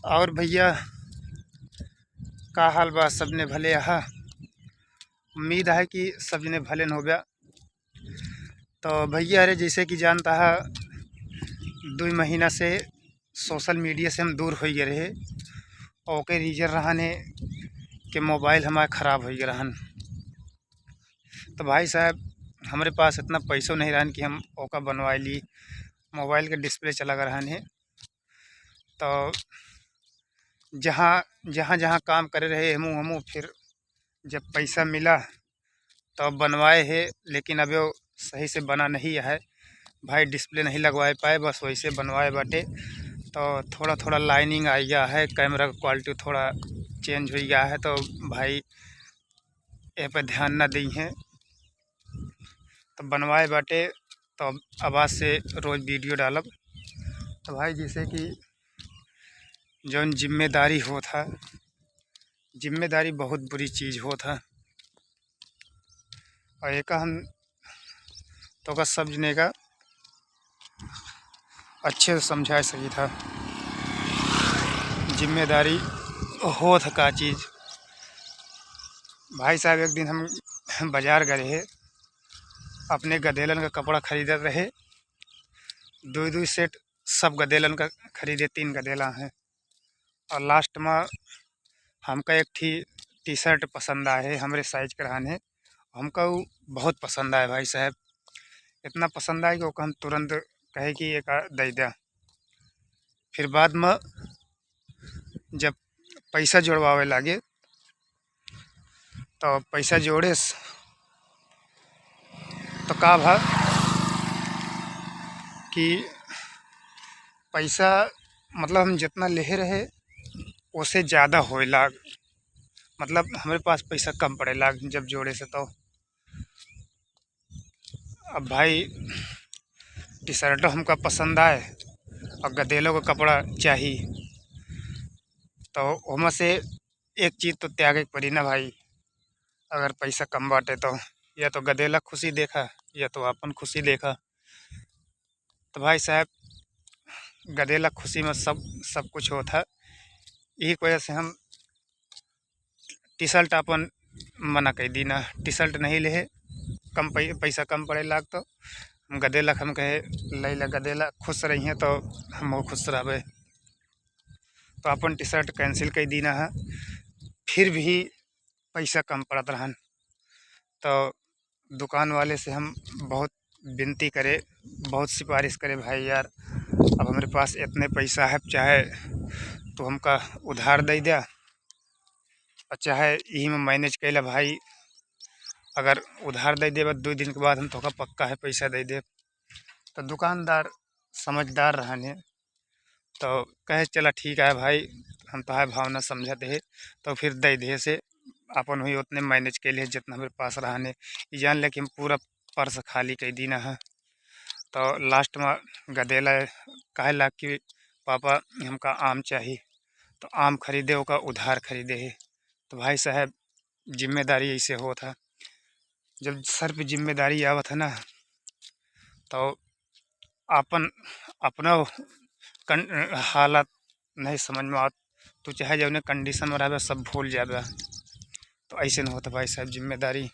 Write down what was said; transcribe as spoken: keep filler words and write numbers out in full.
और भइया, का हाल बा? सबने भले अहा? उम्मीद है कि सबने भले न होब्या। तो भइया, अरे, जैसे कि जानता है, दुई महीना से social media से हम दूर होइ गए रहे। ओके reason रहन है कि mobile हमार खराब होइ गए रहन। तो भाई साहब, हमरे पास इतना पैसो नहीं रहन कि हम ओका बनवाए ली। Mobile के display चला गए रहन है। तो जहाँ, जहाँ, जहाँ काम करे रहे हमू, हमू फिर जब पैसा मिला तो बनवाए है, लेकिन अबे वो सही से बना नहीं है भाई, display नहीं लगवाए पाए, बस वैसे बनवाए बाटे। तो थोड़ा थोड़ा lining आ गया है, camera का quality थोड़ा change हो गया है, तो भाई ए पे ध्यान ना दी हैं। तो बनवाए बाटे, तो अब, अब आज से रोज video डालब। तो भाई, जैसे कि जौन जिम्मेदारी होत है, जिम्मेदारी बहुत बुरी चीज होत है। और एका हम तोका सब जने का अच्छे से समझा सकी था, जिम्मेदारी होत है का चीज। भाई साहब, एक दिन हम बाजार गए रहे, अपने गदेलन का कपड़ा खरीदत रहे, दुई दुई set सब गदेलन का खरीदे, तीन गदेला हैं। और last में हमका एक ठी T-shirt पसंद आए है, हमरे size के रहन है, हमका उ बहुत पसंद आए भाई साहब, इतना पसंद आए कि ओका हम तुरंत कहे कि एका दे द्या। फिर बाद में जब पैसा जोड़वावे लागे, तो पैसा जोड़े स-, तो का भा कि पैसा, मतलब, हम जितना लेहे रहे, ओसे ज्यादा होए लाग, मतलब, हमरे पास पैसा कम पड़े लाग जब जोड़े से। तो अब भाई, T-shirt हमका पसंद आए और गदेलो का कपड़ा चाही, तो ओमा से एक चीज तो त्यागे के पड़ी ना भाई, अगर पैसा कम बाटे तो। या तो गदेला खुशी देखा, या तो आपन खुशी देखा। तो भाई साहब, गदेला खुशी में सब, सब कुछ होत है। यही वजह से हम T-shirt आपन मना कर दी ना, T-shirt नहीं लेहे, कम पै-, पैसा कम पड़े लाग। तो हम गदेला हम कहे, "ले ला गदेला, खुश रहिए तो हम खुश रहबे।" तो आपन T-shirt cancel कर दी ना है, फिर भी पैसा कम पड़त रहन। तो दुकान वाले से हम बहुत विनती करे, बहुत सिफारिश करे, "भाई यार, अब हमरे पास इतने पैसा है, चाहे तू हमका उधार दे द्या और चाहे यही में manage कैला भाई, अगर उधार दे देबा, दो दिन के बाद हम तोका पक्का है पैसा दे देब।" तो दुकानदार समझदार रहन है, तो कहे, "चला ठीक है भाई, हम तोहार भावना समझत है।" तो फिर दे दे से अपन हुई उतने manage के लिए जितना हमरे पास रहने, ई जान ले कि हम पूरा purse खाली कर दीना है। तो last में गदेला कहे लाग कि, "पापा, हमका आम चाही।" तो आम खरीदे, ओका उधार खरीदे है। तो भाई साहब, जिम्मेदारी ऐसे होत है, जब सर पे जिम्मेदारी आवत है ना, तो आपन, अपना कन-, हालत नहीं समझ में आवत। तू चाहे जौने condition में रहबे, सब भूल जाबे। तो ऐसे न होत भाई साहब जिम्मेदारी।